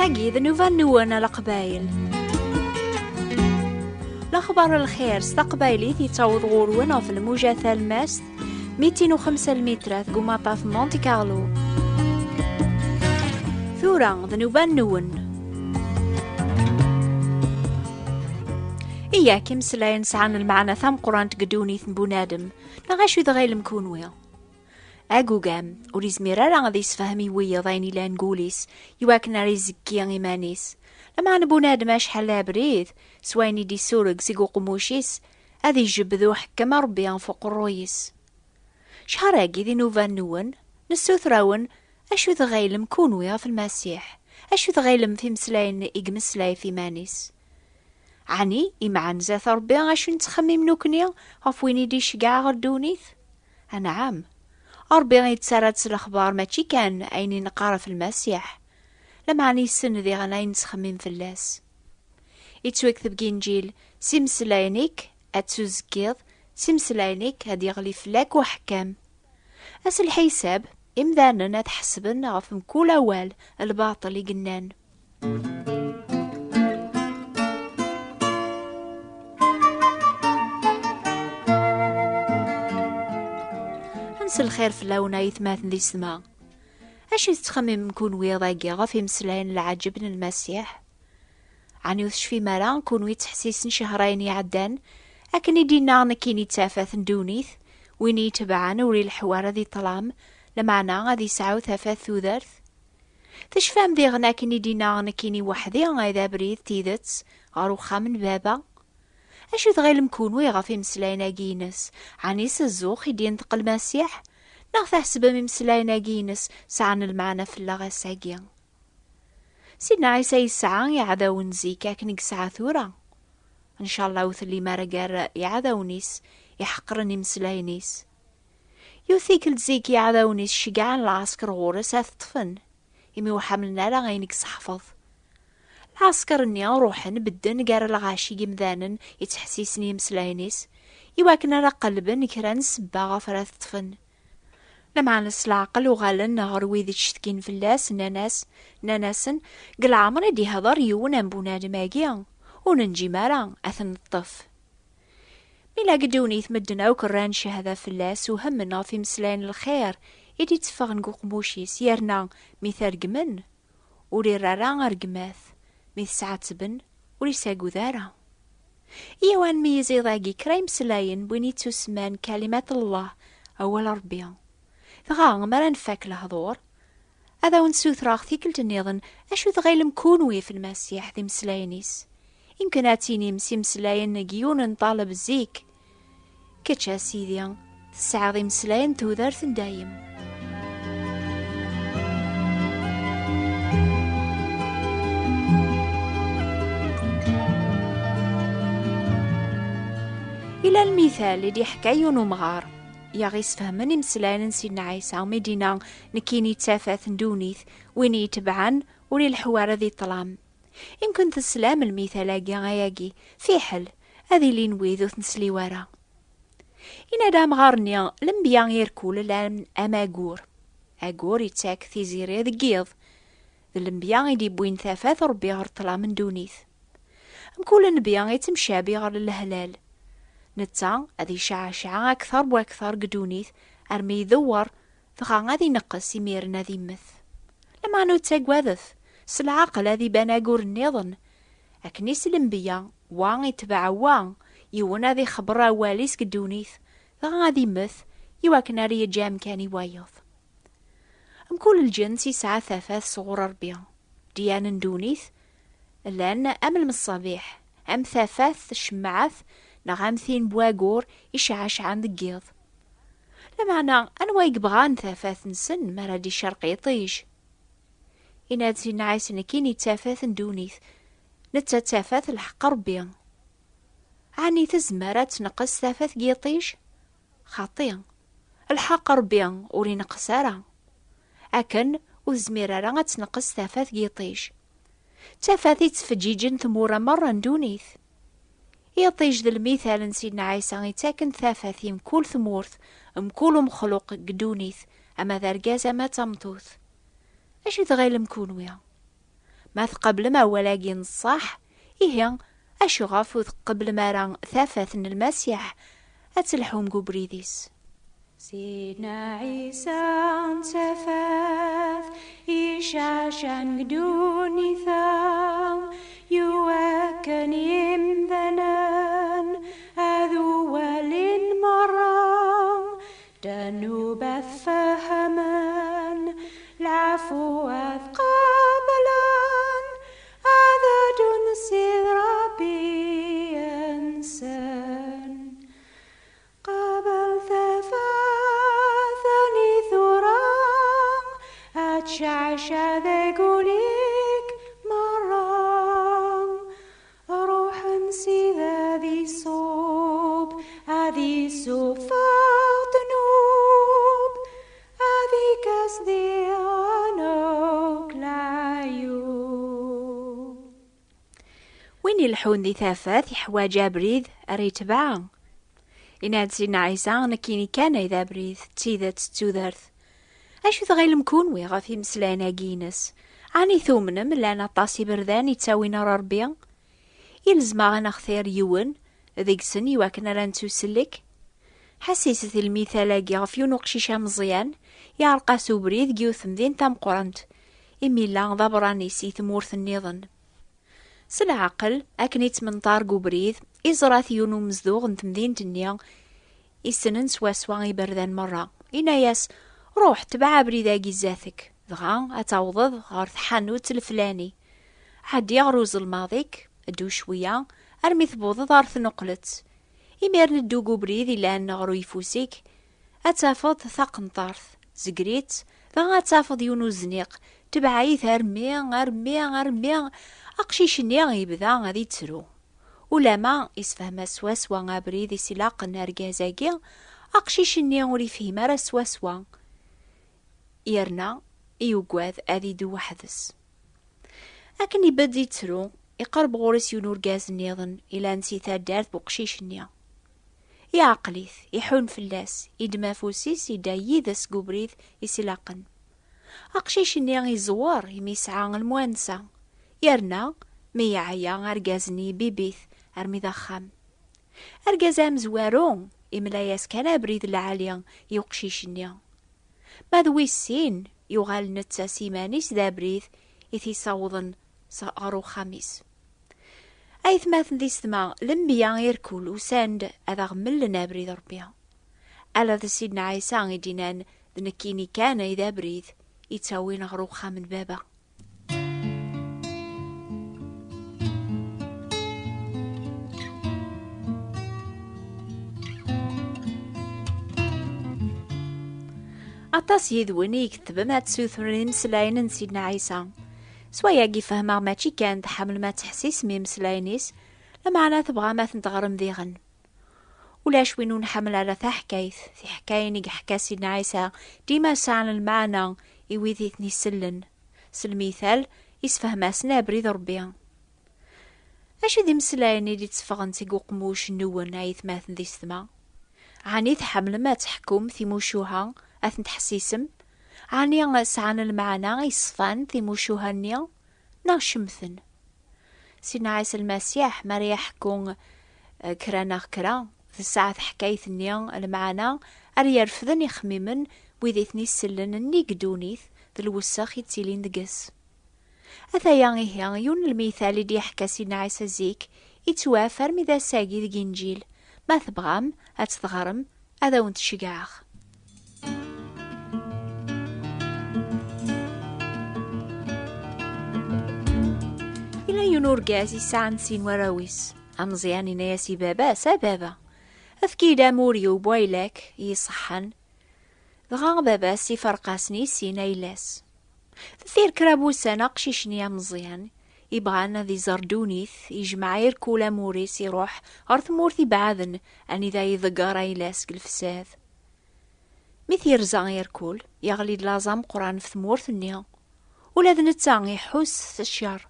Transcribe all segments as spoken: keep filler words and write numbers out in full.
Agi d nnuba-nwen a Leqbayel. Lexbar n lxir s taqbaylit yettaweḍ ɣur-wen ɣef lmuja talmast mitin u xemsa lmitrat deg umaṭṭaf Monte Carlo. Tura d nnuba-nwen. Iyak imeslayen sɛan lmeɛna tameqqrant deg ddunit n bunadem, neɣ acu i tɣilem kunwi? Agugam ur izmir ara ad isefhem i wiyeḍ ayen ilan deg wul-is, iwakken ara izekki iman-is. Lameɛna bunadem acḥal d abrid, s wayen i d-isureg seg uqemmuc-is, ad ijebbed uḥekkem Ṛebbi ɣef uqerruy-is. Cḥar-agi di nnuba-nwen, nessuter-awen, acu tɣilem kunwi ɣef Lmasiḥ? Acu tɣilem f imeslayen i imeslay f iman-is? Ɛni imeɛn zdat Ṛebbi acu nettxemmim nekkni ɣef win i d-iceggeɛ ɣer ddunit? Anɛam, Ṛebbi yettarra-d s lexbar mačči kan ayen i neqqar ɣef Lmasiḥ, lameɛna yessen diɣen ayen nettxemmim fell-as. Yettwakteb deg Inǧil, s imeslayen-ik ad tuzekkiḍ, s imeslayen-ik ad yeɣli fell-ak uḥekkam. Ass lḥisab, imdanen ad ḥesben ɣef mkul awal lbaṭel i yennan. Ad nselxir fell-awen ay atmaten di ssma. Acu tettxemmimem kunwi iḍ-agi ɣef imeslayen n lɛaǧeb n Lmasiḥ? Ɛni ur tecfim ara kunwi ttḥessisen cehrayen iɛeddan, akken i d-inna nekkini d tafat n ddunit, win i itebɛen ur ileḥḥu ara di ṭṭlam, lameɛna ad yesɛu tafat tudert? Tecfam diɣen akken i d-inna nekkini weḥdi ay d abrid, tidet, ɣer uxxam n Baba? Acu tɣilem kunwi ɣef imeslayen-agi-ines? Ɛni s zzux i d-yenṭeq Lmasiḥ? Neɣ tḥesbem imeslayen-agi-ines sɛan lmeɛna fell-aɣ ass-agi? Sidna Ɛisa yesɛa iɛdawen zik akken i yesɛa tura. Ncallah ur tellim ara gar iɛdawen-is iḥeqren imeslayen-is. Yiwet tikkelt zik iɛdawen-is ceggɛen lɛesker ɣur-s ad t-ṭṭfen, imi ur ḥemmlen ara ayen i yesseḥfeḍ. Lɛesker-nni ruḥen bedden gar lɣaci n yimdanen yettḥessisen i yimeslayen-is, iwakken ara qelben kra n ssebba ɣef ara t-ṭṭfen. Lameɛna s leɛqel uɣalen ɣer wid ittcetkin fell-as, nnan-as, nnan-asen, deg leɛmer i d-ihder yiwen am bunadem-agi, ur nenǧim ara ad t-neṭṭef. Mi la deg ddunit medden akk rran cchada fell-as, uhmen ɣef imeslayen n lxir i d-itteffɣen deg uqemmuc-is, yerna mi t-regmen, ur irra ara rregmat, mi t-sɛettben, ur isagud ara. Iyyaw ad nmeyyez iḍ-agi kra imeslayen n win ittusemman Kalimat n Allah, awal Ṛebbi. Dɣa, mi ara nfak lehdur, ad awen-ssutreɣ tikkelt nniḍen, acu tɣilem kunwi f Lmasiḥ d imeslayen-is? Imken ad tinim s imeslayen n yiwen n ṭṭaleb zik, kečč a Sidi, tesɛiḍ imeslayen n tudert n dayem. Ila lmital i d-iḥka yiwen umɣar i aɣ-isfehmen imeslayen n Sidna Ɛisa, mi d-inna, nekkini d tafat n ddunit, win i itebɛen ur ileḥḥu ara di ṭṭlam. Imken teslam lmital-agi ayagi, fiḥel ad ilin wid ur t-nesli wara. Yenna-d amɣar-nni, lenbiya irkul lan amagur. Agur ittak tiziri deg yiḍ. D lenbiya i d-iwwin tafat Ṛebbi ɣer ṭṭlam n ddunit. Mkul nnbi ittemcabi ɣer lehlal. Netta ad iceɛceɛ akteṛ wakteṛ deg ddunit armi idewwer, dɣa ad ineqqes imiren ad immet. Lameɛna ur ttagadet, s leɛqel ad iban agur nniḍen. Akken i s lenbiya, wa itbeɛ wa, yiwen ad ixebber awal-is deg ddunit, dɣa ad immet, iwakken ara yeǧǧ amkan i wayeḍ. Mkul lǧens yesɛa tafat sɣur Ṛebbi. Dyan n ddunit llan am lmeṣṣabiḥ, am tafat tcemmaɛt, neɣ am tin n wagur iceɛceɛen deg yiḍ. Lameɛna, anwa i yebɣan tafat-nsen mi ara d-icerq yiṭij? Yenna-d Sidna Ɛisa, nekkini d tafat n ddunit, netta d tafat n lḥeqq Ṛebbi. Ɛni tezmer ad tneqqes tafat n yiṭij? Xaṭi, lḥeqq Ṛebbi ur ineqqes ara. Akken ur tezmir ara ad tneqqes tafat n yiṭij. D tafat i ttfeǧǧiǧen tmura merra n ddunit. Iṭij d lmital n Sidna Ɛisa ittaken tafat i mkul tmurt, mkul umexluq deg ddunit, ama d argaz ama d tameṭṭut. Acu tɣilem kunwi? Ma tqeblem awal-agi n ṣṣeḥ, ihi acuɣef ur tqeblem ara tafat n Lmasiḥ ad telḥum deg ubrid-is? Sidna Ɛisa n tafat icacan deg ddunit-a, iwakken imdanen ad uwalin merra, ddnub ad fehmen, lɛfu ad qablen, ad ddun s Rebbi-nsen. Qabel tafat-nni tura, ad tceɛceɛ deg ul-ik merra. Ruḥ n Sidi ad iṣub, ad isuffeɣ ddnub, ad ikkes diɣen akk leɛyub. Win ileḥḥun di tafat iḥwaǧ abrid ara yetbeɛ. Yenna-d Sidna Ɛisa, nekkini kan ay d abrid, d tidet, d tudert. Acu tɣilem kunwi ɣef imeslayen-agi-ines? Ɛni tumnem llan aṭas iberdan ittawin ɣer Ṛebbi? Ilzem-aɣ ad nextir yiwen deg-sen iwakken ara nettusellek? Ḥessiset i lmital-agi ɣef yiwen uqcic ameẓyan, iɛreq-as ubrid deg yiwet temdint tameqqrant, imi yella d aberrani si tmurt nniḍen. S leɛqel, akken ittmenṭar deg ubrid, iẓra-t yiwen umezduɣ n temdint-nni, issnen swaswa iberdan merra. Yenna-yas, "Ruḥ, tbeɛ abrid-agi zdat-k, dɣa ad tawḍeḍ ɣer tḥanut leflani. Ɛeddi ɣer uzelmaḍ-ik, ddu cwiya, armi tewwḍeḍ ɣer tneqlet. Imiren ddu deg ubrid ilan ɣer uyeffus-ik, ad tafeḍ taqenṭart, zegr-itt, dɣa ad tafeḍ yiwen uzniq, tbeɛ-it armi, armi, armi aqcic-nni yebda ad ittru." Ulama isfehma swaswa abrid i s-ilaqen argaz-agi, aqcic-nni ur ifhim ara swaswa, yerna yuggad ad iddu weḥd-s. Akken ibedd ittru, iqerreb ɣur-s yiwen urgaz nniḍen ilan si taddart n uqcic-nni. Iɛqel-it, iḥun fell-as, iddem afus-is, idda yid-s deg ubrid i s-ilaqen. Aqcic-nni iẓewwer imi yesɛa lemwansa, yerna mi yeɛya argaz-nni ibibb-it armi d axxam. Argaz amezwaru imla-yas kan abrid lɛali i uqcic-nni. Ma d wis sin, yuɣal netta s iman-is d abrid i t-isawḍen s ɣer uxxam-is. Aytmaten d isetma, lenbiya irkul usan-d ad aɣ-mlen abrid Ṛebbi. Ala d Sidna Ɛisa i d-innan, "D nekkini kan ay d abrid ittawin ɣer uxxam n Baba." Aṭas yid-wen i iketben ad tessutrem imeslayen n Sidna Ɛisa. S wayagi fehmeɣ mačči kan tḥemmlem ad teḥsisem i imeslayen-is, lameɛna tebɣam ad ten-teɣrem diɣen. Ulac win ur nḥemmel ara taḥkayt. Tiḥkayin i yeḥka Sidna Ɛisa dima sɛan lmeɛna i wid i ten-isellen. S lmital, isfehhem-asen abrid Ṛebbi. Acu d imeslayen i d-itteffɣen seg uqemmuc-nwen, ay atmaten d isetma? Ɛni tḥemmlem ad teḥkum timucuha, ad tent-tḥessisem? Ɛni sɛan lmeɛna iṣfan timucuha-nni, neɣ cemten? Sidna Ɛisa Lmasiḥ, mi ara iḥekku, eh, kra neɣ kra, tesɛa teḥkayt-nni lmeɛna ara yerfden ixemmimen wid i ten-isellen nnig ddunit d lwessex i ttilin deg-s. Ataya ihi yiwen n lmital i d-yeḥka Sidna Ɛisa zik, ittwaf armi d ass-agi deg Inǧil. Ma tebɣam ad t-teɣrem, ad awen-t-ceggɛeɣ. Yella yiwen urgaz yesɛan sin warraw-is. Ameẓyan yenna-yas i baba-s, "A baba, efk-iyi-d amur-iw n waylak i iṣeḥḥan." Dɣa baba-s iferq-asen i sin ayla-s. Deffir kra n wussan, aqcic-nni ameẓyan ibɣan ad iẓer ddunit, ijmeɛ irkul amur-is, iruḥ ɣer tmurt ibeɛden anida iḍegger ayla-s deg lefsad. Mi t-yerza irkul, yeɣli-d laẓ ameqqran ɣef tmurt-nni. Ula d netta iḥuss s ccer.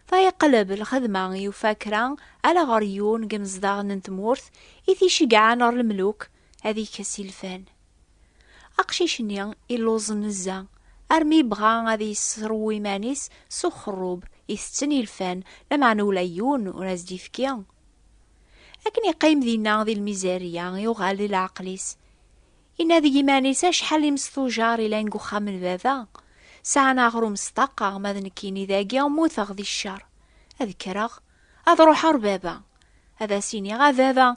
Dɣa iqleb lxedma, yufa kra ala ɣer yiwen deg imezdaɣen n tmurt i t-iceggɛen ɣer lemluk ad ikkes ilfan. Aqcic-nni illuẓen nezzeh, armi yebɣa ad yesserwu iman-is s uxerrub itetten ilfan, lameɛna ula yiwen ur as-d-yefki. Akken yeqqim dinna di lmizerya, yuɣal di leɛqel-is. Yenna deg yiman-is: "Acḥal imesṭujar i llan deg uxxam n baba? Sɛan aɣrum s ṭṭaqa, ma d nekkini dagi mmuteɣ di ccer. Ad kkreɣ, ad ruḥeɣ ɣer baba, ad as-iniɣ: a baba,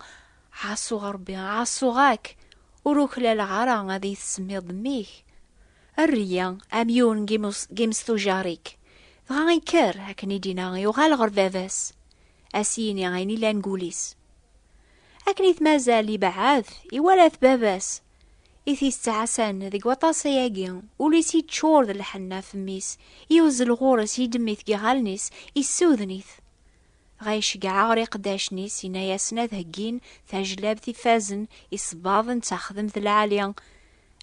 ɛaṣuɣ Rebbi, ɛaṣuɣ-ak, ur uklaleɣ ara ad iyi-tsemmiḍ mmi-k. Err-iyi am yiwen n yimus-, n yimesṭujar-ik." Dɣa ikker, akken i d-yenna, yuɣal ɣer baba-s, a s-yini ayen illan deg wul-is. Akken i t-mazal ibɛed, iwala-t baba-s i t-yettɛassan deg waṭas ayagi, ul-is yeččur d lḥenna f mmi-s, yuzzel ɣur-s, yeddem-it deg iɣallen-is, yessuden-it. Dɣa iceggeɛ ɣer iqeddacen-is, yenna-yasen ad heggin tajlabt ifazen, isebbaḍen d taxdemt lɛali,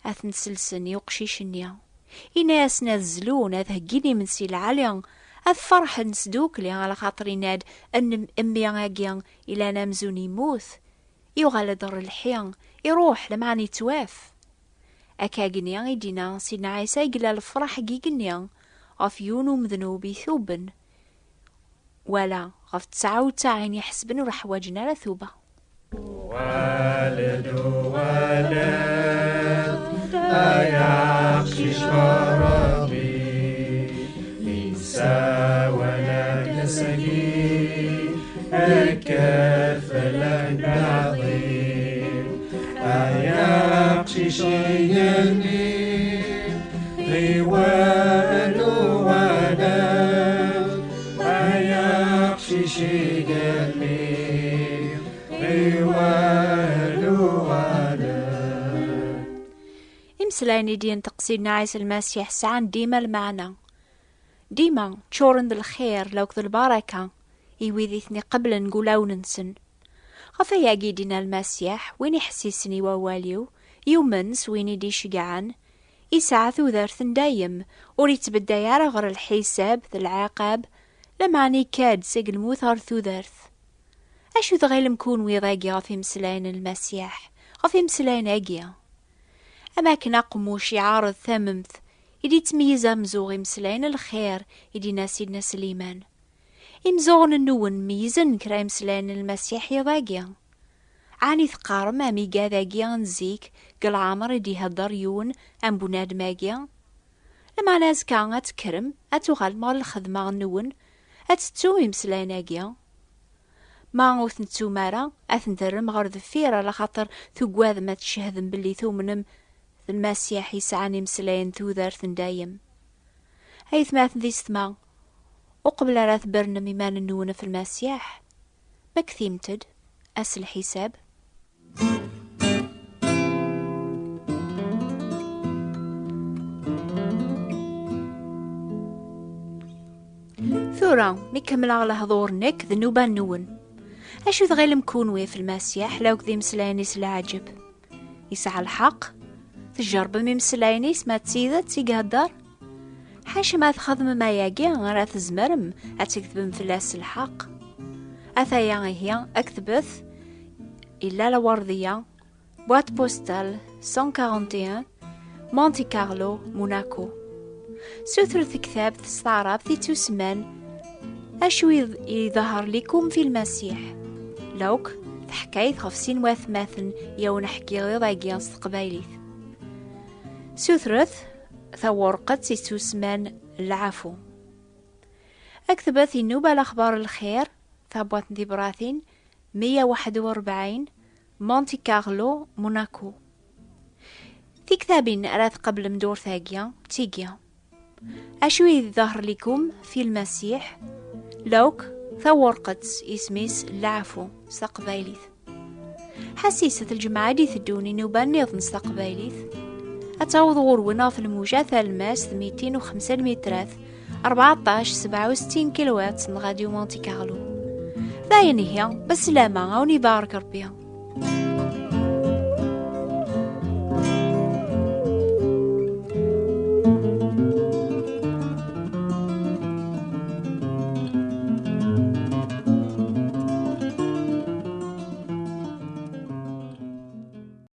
ad ten-selsen i uqcic-nni. Yenna-yasen ad zlun, ad heggin imensi lɛali, ad ferḥen s dukli, ala xaṭer yenna-d: "N-, mmi-agi ilan amzun yemmut, yuɣal-d ɣer lḥi, iruḥ, lameɛna yettwaf." Akkagni i d-yenna Sidna Ɛisa i yella lefraḥ deg igenni ɣef yiwen umednub ituben, wala ɣef tesɛa u tesɛin iḥesben ur ḥwaǧen ara tuba. Uɣal-d, uɣal-d, ay aqcic ɣer Ṛebbi, yessawal-ak ass-agi, kker fell-ak d-aɣdim. Ay aqcic igenni, ɣiwel uɣal-d, ay aqcic igenni, ɣiwel uɣal-d. Imeslayen i d-yenṭeq Sidna Ɛisa Lmasiḥ sɛan dima lmeɛna. Dima ččuren d lxir lakked lbaraka i wid i ten-iqeblen deg wulawen-nsen. Ɣef ayagi i d-yenna Lmasiḥ: "Win iḥessisen i wawal-iw, yumen s win i d-iceggɛen, isɛa tudert n dayem, ur ittbedday ara ɣer lḥisab d lɛiqab, lameɛna ikka-d seg lmut ɣer tudert." Acu tɣilem kunwi dagi ɣef imeslayen n Lmasiḥ, ɣef imeslayen-agi? Am akken aqemmuc iɛareḍ tamemt, i d-ittmeyyiz amzuɣ imeslayen n lxir, i d-yenna Sidna Sliman. Imzuɣen-nwen meyyzen kra imeslayen n Lmasiḥ iḍ-agi? Ɛni teqqarem am igad-agi n zik, deg leɛmer i d-ihedder yiwen am bunadem-agi? Lameɛna azekka ad tekkrem, ad tuɣalem ɣer lxedma-nwen, ad tettum imeslayen-agi? Ma ur ten-tettum ara, ad ten-terrem ɣer deffir, ala xaṭer tugadem ad tcehdem belli tumnem d Lmasiḥ yesɛan imeslayen n tudert n dayem. Aytmaten d yessetma, uqbel ara tbernem iman-nwen ɣef Lmasiḥ, mmektimt-d ass lḥisab. Tura, mi kemmleɣ lehdur nekk d nnuba-nwen, acu tɣilem kunwi ɣef Lmasiḥ lakked imeslayen-is leɛǧeb? Yesɛa lḥeqq? Tjerrbem imeslayen-is ma d tidet i ihedder? Ḥaca ma txedmem ayagi ara tzemrem ad tgedbem fell-as lḥeqq. Ataya ihi, aktbet, illa Lawerdiya, boîte postale cent quarante et un, Monte Carlo, Monaco. Sutret tektabt s taɛrabt ittusemman Acu i-, iḍher likum fi Lmasiḥ? Lawk, teḥkayt ɣef sin watmaten i awen-ḥkiɣ iḍ-agi s teqbaylit. Sutret tawurqet ittusemman Lɛafu. Aktbet i nnuba Laxbar n Lxir, tabwaṭ n tibratin meyya u waḥed u rebɛin, Monte Carlo, Monaco. Tiktabin ara tqablem durt-agi d tigi: Acu i d ḍher likum fi Lmasiḥ? Lawk, tawurqet isem-is Lɛafu s taqbaylit. Ḥassiset lǧemɛa i d-iteddun i nnuba nniḍen s taqbaylit. Ad taweḍ ɣur-wen ɣef lmuja talemmast mitin u xemsa lmitrat, rbeɛṭac sebɛa u settin kilohertz n Radio Monte Carlo. Dayen ihi, beslama, a wen-ibarek Rebbi.